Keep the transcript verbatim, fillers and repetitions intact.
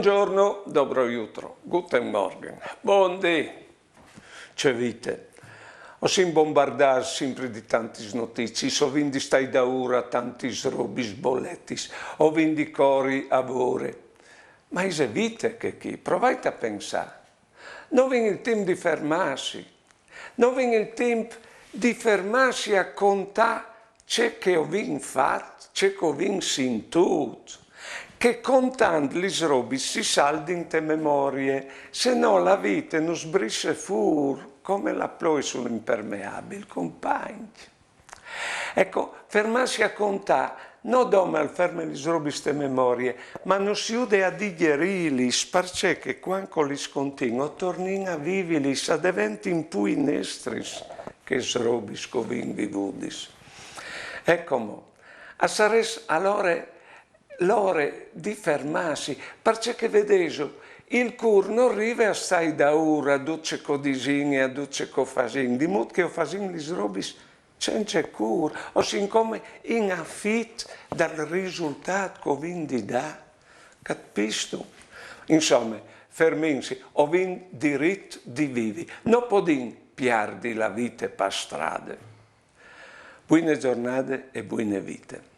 Bongiorno, dobro jutro, guten Morgen, bundì. Ce vite. O sin bombardâts simpri di tantis notiziis, o vin di stâi daûr a tantis robis, boletis, o vin di cori a vore. Ma ise vite chê chi, provait a pensâ. No vin il timp di fermâsi. No vin il timp di fermâsi a contâ ce che o vin fat, ce che o vin sintût. Che contant lis robis si saldin te memorie, se no la vite nus brisse fûr come la ploie sul impermeabil, compagns. Eco, fermâsi a contâ no dome al ferme lis robis te memorie, ma nus jude a digerîlis, parcè che cuant che o lis contìn o tornìn a vivilis, a deventin plui nestris chês robis che o vin vivudis. Eco mo, a sarès alore l'ore di fermâsi, parcè che, vedêso, il cûr no rive a stâi daûr a dut ce che o disìn e a dut ce che o fasìn, di mût che o fasìn lis robis cence cûr, o sin come in afit dal risultât che o vin di dâ. Capistu? Insome, fermìnsi, o vin dirit di vivi, no podìn pierdi la vite par strade. Buine zornade e buine vite.